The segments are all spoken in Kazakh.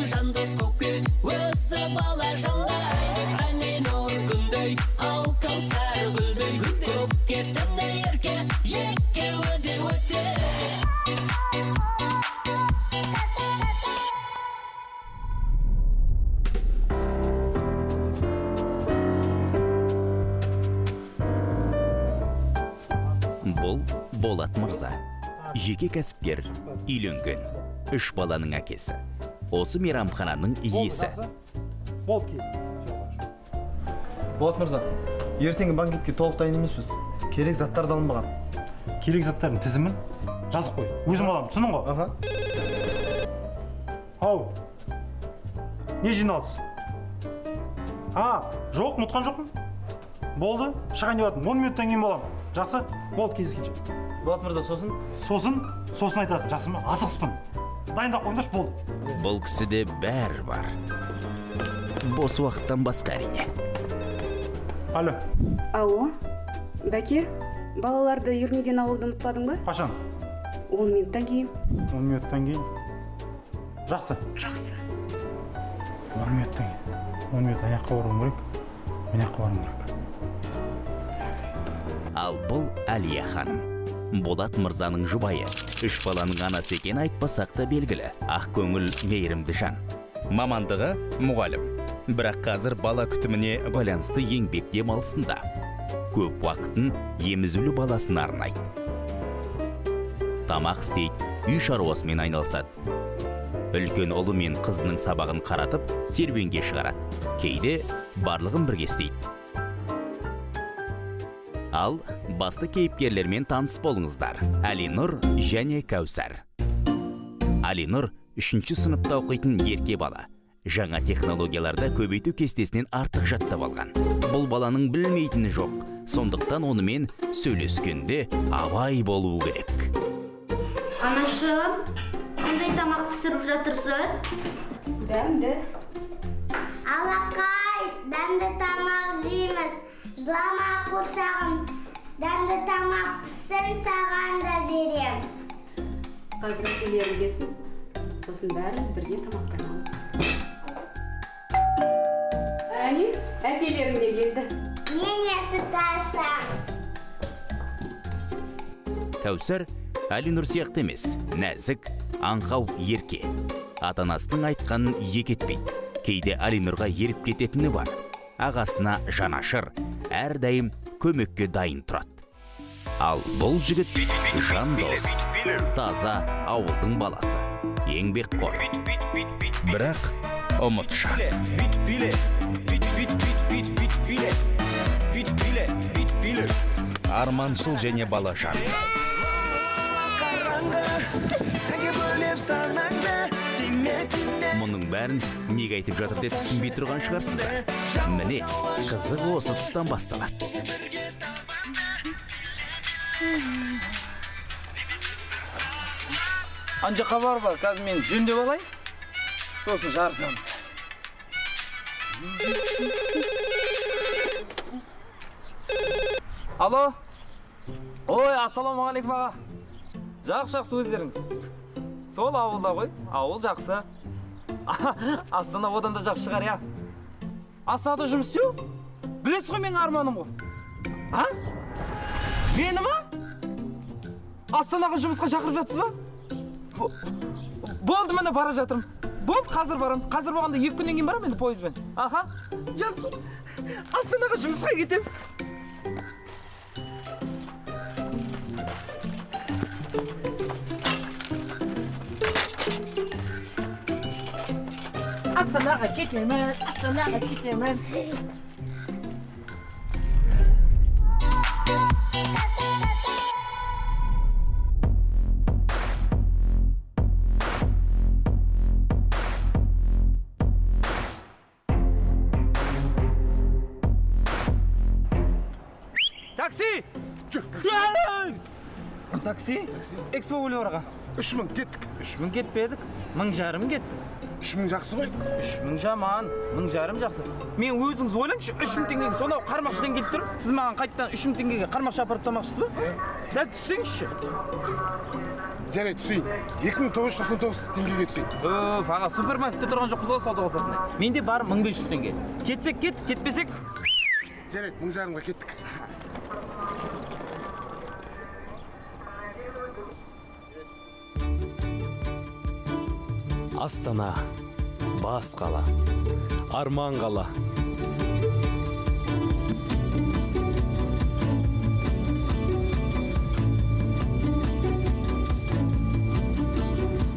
Мен Жандос көке, өзі бала жандай. Әлинұр күндей, ал Кәусар гүлдей. Көкесіне ерке, екеуі де өте. Бұл Болат мырза, жеке кәсіпкер, үйленген, 3 баланың әкесі. Осы мейрамхананың иесі. Болды кез. Болат мырза, ертеңгі банкетке толық дайын емеспіз. Керек заттар да алынбаған. Керек заттардың тізімін жазып қой. Өзім аламын, түсіндің ғой? Аха. Ау. Не жиналыс? А, жоқ, ұмытқан жоқпын. Болды, шығайын деп жатырмын. 10 минуттан кейін боламын. Жақсы, болды, кездескенше. Болат мырза, сосын? Сосын айтасың, жақсы ма? Асығыспын. Дайындап қойыңдаршы, болды. Бұл кісіде бәрі бар. Бос уақыттан басқа әрине. Алло. Алло, Бәке, балаларды үйірмеден алуды ұмытпадың ба? Қашан? 10 минуттан кейін. 10 минуттан кейін. Жақсы. Жақсы. 10 минуттан кейін. 10 минут аяққа баруым керек. Мен аяққа баруым керек. Ал бұл Әлия ханым. Болат мырзаның жұбайы. 3 баланың анасы екені айтпасақ та белгілі. Ақ көңіл, мейірімді жан. Мамандығы мұғалім. Бірақ қазір бала күтіміне байланысты еңбек демалысында. Көп уақытын емізулі баласына арнайды. Тамақ істейді, үй шаруасымен айналысады. Үлкен ұлы мен қызының сабағын қаратып, серуенге шығарады. Кейде барлығын бірге істейді. Ал басты кейіпкерлермен таныс болыңыздар. Әлинұр және Кәусар. Әлинұр 3-ші сыныпта оқитын ерке бала. Жаңа технологияларда көбейту кестесінен артық жаттап алған. Бұл баланың білмейтіні жоқ. Сондықтан онымен сөйлескенде абай болу керек. Анашым, қандай тамақ пісіріп жатырсыз? Дәмді. Алақай, дәмді тамақ жейміз. Жылама қуршағым, дәмді тамақ пісін, саған да берем. Қазір әкелерің келсін, сосын бәріміз бірге тамақтанамыз. Әне, әкелерің де келді. Мен есікті ашам. Кәусар Әлинұр сияқты емес, нәзік, аңқау, ерке. Ата-анасының айтқанын екі етпейді. Кейде Әлинұрға еріп кететіні бар. Ағасына жанашыр, әрдайым көмекке дайын тұрады. Ал бұл жігіт Жандос, таза ауылдың баласы, еңбекқор. Бірақ ұмытшақ. Арманшыл және балажан. Мұның бәрін неге айтып жатыр деп түсінбей тұрған шығарсыздар. Міне, қызық осы тұстан басталады. Ана жаққа бар бар, қазір мен жөндеп алайын, сосын жарысамыз. Алло. Ой, ассалаумағалейкум аға. Жақсы өздеріңіз. Сол ауылда ғой, ауыл жақсы. Астана одан да жақсы шығар, я. Астанада жұмыс істеу? Білесіз ғой менің арманым ғой. А? Мені ма? Астанаға жұмысқа шақырып жатсыз ба? Болды, міне бара жатырмын. Болды, қазір барам. Қазір болғанда 2 күннен кейін барам енді пойызбен. Аха, жақсы. Астанаға жұмысқа кетем. Астанаға кетемін, Астанаға кетемін. Такси! Такси? Экспо бульварға. 3000 кеттік. 3000 кетпедік, 1500 кеттік. 3000 жақсы ғой. 3000 жаман, 1500 жақсы. Мен өзіңіз ойлаңызшы, 3000 теңгеге сонау Қармақшыдан келіп тұрмын. Сіз маған қайтадан 3000 теңгеге Қармақшы апарып тастамақшысыз ба? Сәл түссеңізші. Жарайды, түсейін. 2999 теңгеге түсейін. Өф, аға, супермаркетте тұрған жоқпыз ғой сауда қосатындай. Менде бар 1500 теңге. Кетсек кет, кетпесек. Жарайды, 1500-ға кеттік. Астана, бас қала, арман қала.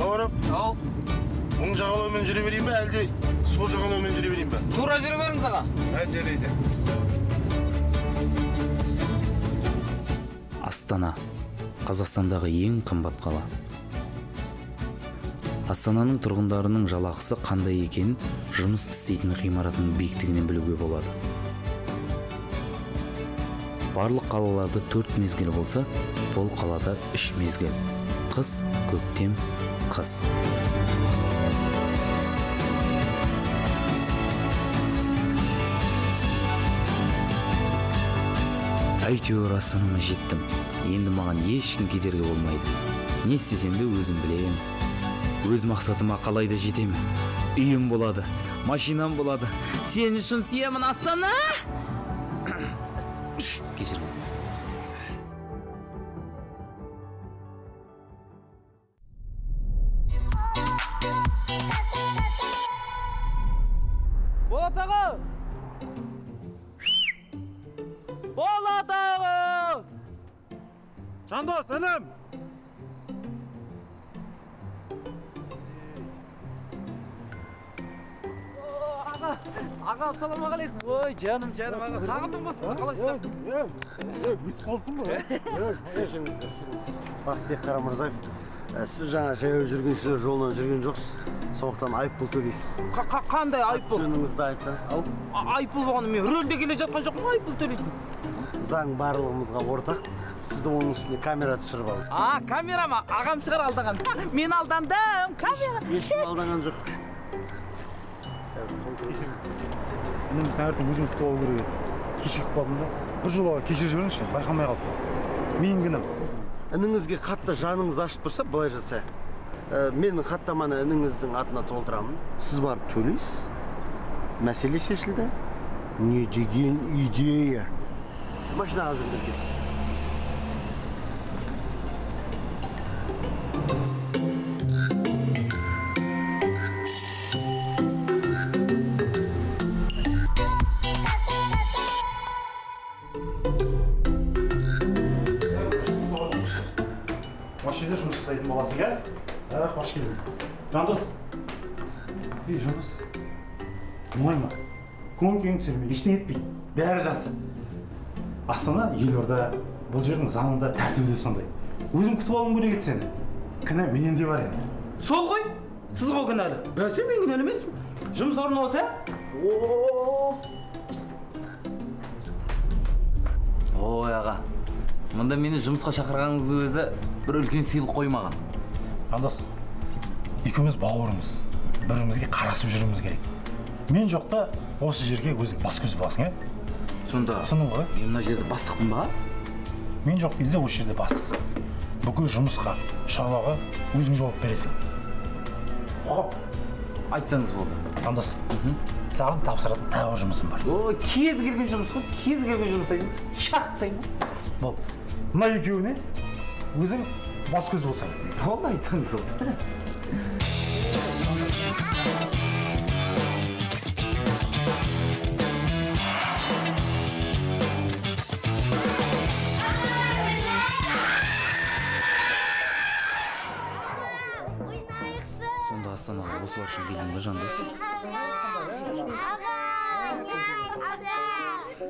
Бауырым, ау. Оң жағалаумен жүре берейін бе, әлде сол жағалаумен жүре берейін бе? Тура жүре беріңіз, аға. Жарайды. Астана, Қазақстандағы ең қымбат қала. Астананың тұрғындарының жалақысы қандай екенін жұмыс істейтін ғимаратының биіктігінен білуге болады. Барлық қалаларда 4 мезгіл болса, бұл қалада 3 мезгіл. Қыс, көктем, қыс. Әйтеуір Астанама жеттім. Енді маған ешкім кедергі болмайды. Не істесем де өзім білемін. Өз мақсатыма қалай да жетемін. Үйім болады, машинам болады. Сен үшін сүйемін, Астана! Кешіріңіз. Болат аға! Болат аға! Жандос, інім! Аға, ассалаумағалейкум. Ой, жаным, жаным, аға, сағындым ғой сізді, қалайсыз, жақсы? Өсіп қалыпсың ғой. Кешіріңіз. Бақтыбек Қарамырзаев, сіз жаңа жаяу жүргіншілер жолынан жүрген жоқсыз, сондықтан айыппұл төлейсіз. Қандай айыппұл? Жөніңізді айтсаңыз, ал. Айыппұл болғанда мен рөлде келе жатқан жоқпын ғой, айыппұл төлейтін. Заң барлығымызға ортақ, сізді оның үстіне камера түсіріп алды. А, камера ма? Ағам шығар алдаған. Мен алдандым, камера. Ешкім алданған жоқ. Інім, таңертең өзім күтіп алу керек еді. Кешігіп қалдым да. Бір жолға кешіріп жіберіңізші, байқамай қалдым. Менің кінәм. Ініңізге қатты жаныңыз ашып тұрса, былай жасайық. Мен хаттаманы ініңіздің атына толтырамын. Сіз барып төлейсіз. Мәселе шешілді. Не деген идея. Машинаға жүріңдер, кет. Осы жерде жұмыс жасайтын боласың, ә? Қош келдің. Жандос. Ей, Жандос. Мұңайма. Көңіл күйің түсірме, ештеңе етпейді. Бәрі жақсы. Астана елорда, бұл жердің заңында тәртібі де сондай. Өзім күтіп алуым керек еді сені. Кінә менен де бар енді. Сол ғой, сіз ғой кінәлі. Бәсе, мен кінәлі емеспін. Жұмыс орны осы, ә? Ой, аға, мұнда мені жұмысқа шақырғаныңыз өзі бір үлкен сыйлық қоймаған. Жандос, екеуміз бауырымыз, бірімізге қарасып жүруіміз керек. Мен жоқта осы жерге өзің бас көз боласың, ә? Сонда түсіндің ғой? Мен мына жерде бастықпын ба? Мен жоқ кезде осы жерде бастықсың. Бүкіл жұмысқа, шаруаға өзің жауап бересің. Хоп, айтсаңыз болды. Жандос, саған тапсыратын тағы жұмысым бар. О, кез келген жұмыс қой, кез келген жұмыс айтыңыз, шағып тастаймын. Болды. Мына екеуіне өзің бас көз болсаң. Болды, айтсаңыз болды. Сонда Астанаға осылар үшін келдің бе, Жандос?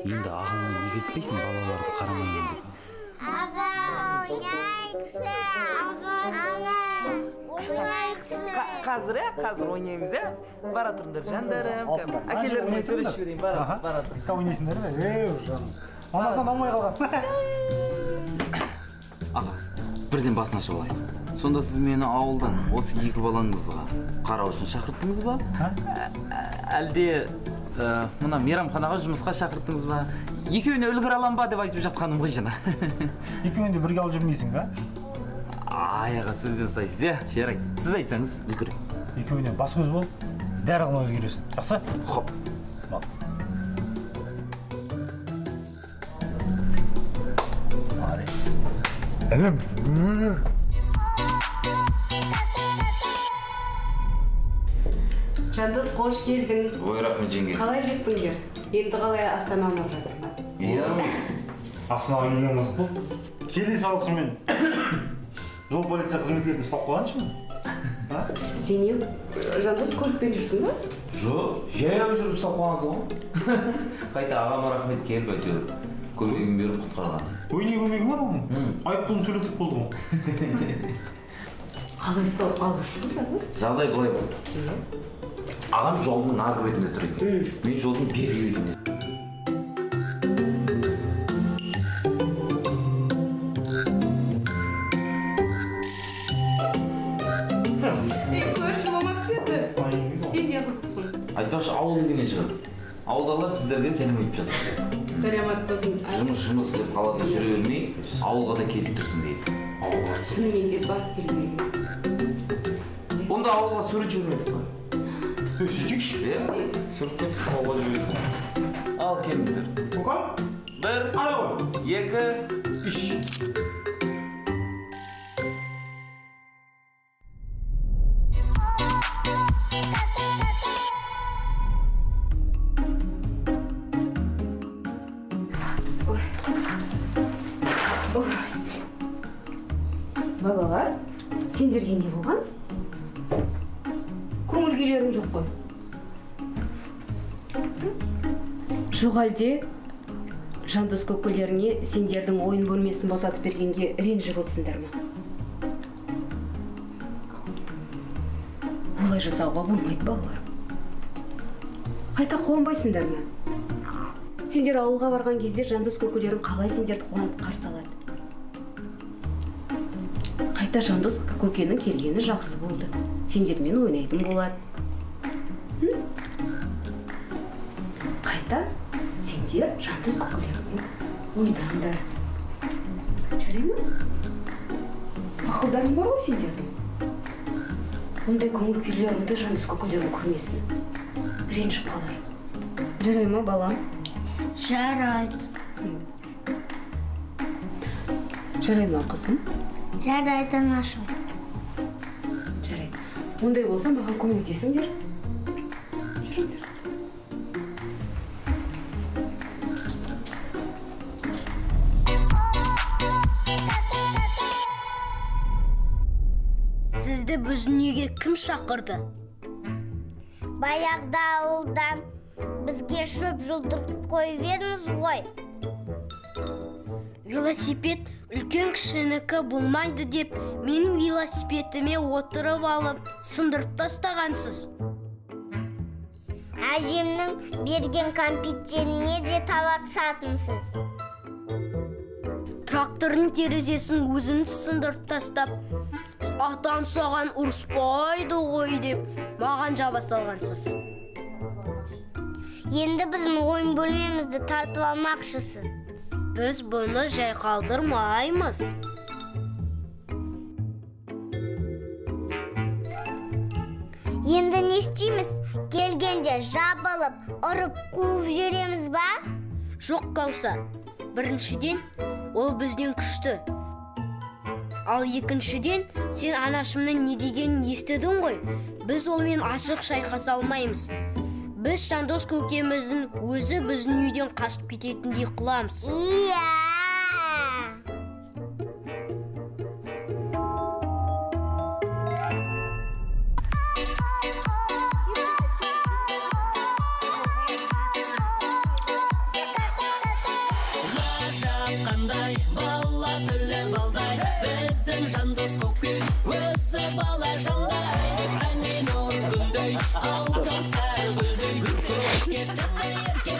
Енді ағаңа неге айтпайсың балаларды қарамаймын деп? Аға, ойнайықшы. Аға, ойнайықшы. Қазір, ә? Қазір ойнаймыз, ә? Бара тұрыңдар, жандарым. Әкелеріңмен сөйлесіп жіберейін, бара, бара тұр. Ойнайсыңдар, ә? Ей, жаным. Мамасынан алмай қалған. Аға, бірден басын ашып алайық. Сонда сіз мені ауылдан осы екі балаңызға қарау үшін шақырттыңыз ба? Әлде мына мейрамханаға жұмысқа шақырттыңыз ба? Екеуіне үлгере алам ба деп айтып жатқаным ғой жаңа. Екеуін де бірге алып жүрмейсің ба? Ай, аға, сөзден ұстайсыз, иә? Жарайды, сіз айтсаңыз, үлгерем. Екеуіне бас көз бол, барлығына үлгересің. Жақсы? Хоп. Молодец. Інім. Жандос, қош келдің. Ой, рахмет, жеңге. Қалай жеттіңдер? Енді қалай Астана ұнап жатыр ма? Иә. Астанаға келген қызық болды. Келе салысымен жол полиция қызметкерін ұстап қалғаншы ма? Сен не, Жандос, көлікпен жүрсің ба? Жоқ, жаяу жүріп ұстап қалғансың ғой. Қайта ағама рахмет, келіп әйтеуір көмегін беріп құтқарған. Ой, не көмегі бар оның? Айыппұлын төлетіп болды ғой. Қалай ұстап қалып жүрсің, Жандос? Жағдай былай болды. Ағам жолдың арғы бетінде тұр екен. Мен жолдың бергі бетінде. Көрші болмап кетті. Сен де қызықсың. Айтпақшы, ауыл дегеннен шығады. Ауылдағылар сіздерге сәлем айтып жатыр. Сәлемат болсын. Жұмыс жұмыс деп қалада жүре бермей, ауылға да келіп тұрсын дейді. Шынымен де барып келмеген. Онда ауылға сурет жібермедік қой. Сөйтейікші. Иә, суретке түсіп ауылға жіберейік. Ал келіңіздер. Көкем? 1, 2, 3. Балалар, сендерге не болған? Көңіл күйлерің жоқ қой. Жоқ әлде Жандос көкелеріңе сендердің ойын бөлмесін босатып бергенге ренжіп отырсыңдар ма? Олай жасауға болмайды, балалар. Қайта қуанбайсыңдар ма? Сендер ауылға барған кезде Жандос көкелерің қалай сендерді қуанып қарсы алады? Қайта Жандос көкенің келгені жақсы болды. Сендермен ойнайтын болады. Қайта сендер Жандос көкелеріңмен ойнаңдар. Жарай ма? Ақылдарың бар ғой сендердің. Ондай көңіл күйлеріңді Жандос көкелерің көрмесін. Ренжіп қалар. Жарай ма, балам? Жарайды. Жарай ма, қызым? Жарайды, анашым. Жарайды. Ондай болса, маған көмектесіңдер. Жүріңдер. Сізді біздің үйге кім шақырды? Баяғыда ауылдан бізге шөп жұлдырып қойып едіңіз ғой. Велосипед үлкен кішінікі болмайды деп менің велосипедіме отырып алып сындырып тастағансыз. Әжемнің берген кәмпиттеріне де талатсатынсыз. Трактордың терезесін өзіңіз сындырып тастап, атам саған ұрыспайды ғой деп маған жаба салғансыз. Енді біздің ойын бөлмемізді тартып алмақшысыз. Біз бұны жай қалдырмаймыз. Енді не істейміз? Келгенде жабылып, ұрып, қуып жүреміз ба? Жоқ, Кәусар. Біріншіден, ол бізден күшті. Ал екіншіден, сен анашымның не дегенін естідің ғой. Біз олмен ашық шайқаса алмаймыз. Біз Жандос көкеміздің өзі біздің үйден қашып кететіндей қыламыз. Иә! Ғажап қандай бала тілі балдай, біздің Жандос көке өзі бала жандай. Әлинұр күндей, Алкәусар гүлдей, көкесіне ерке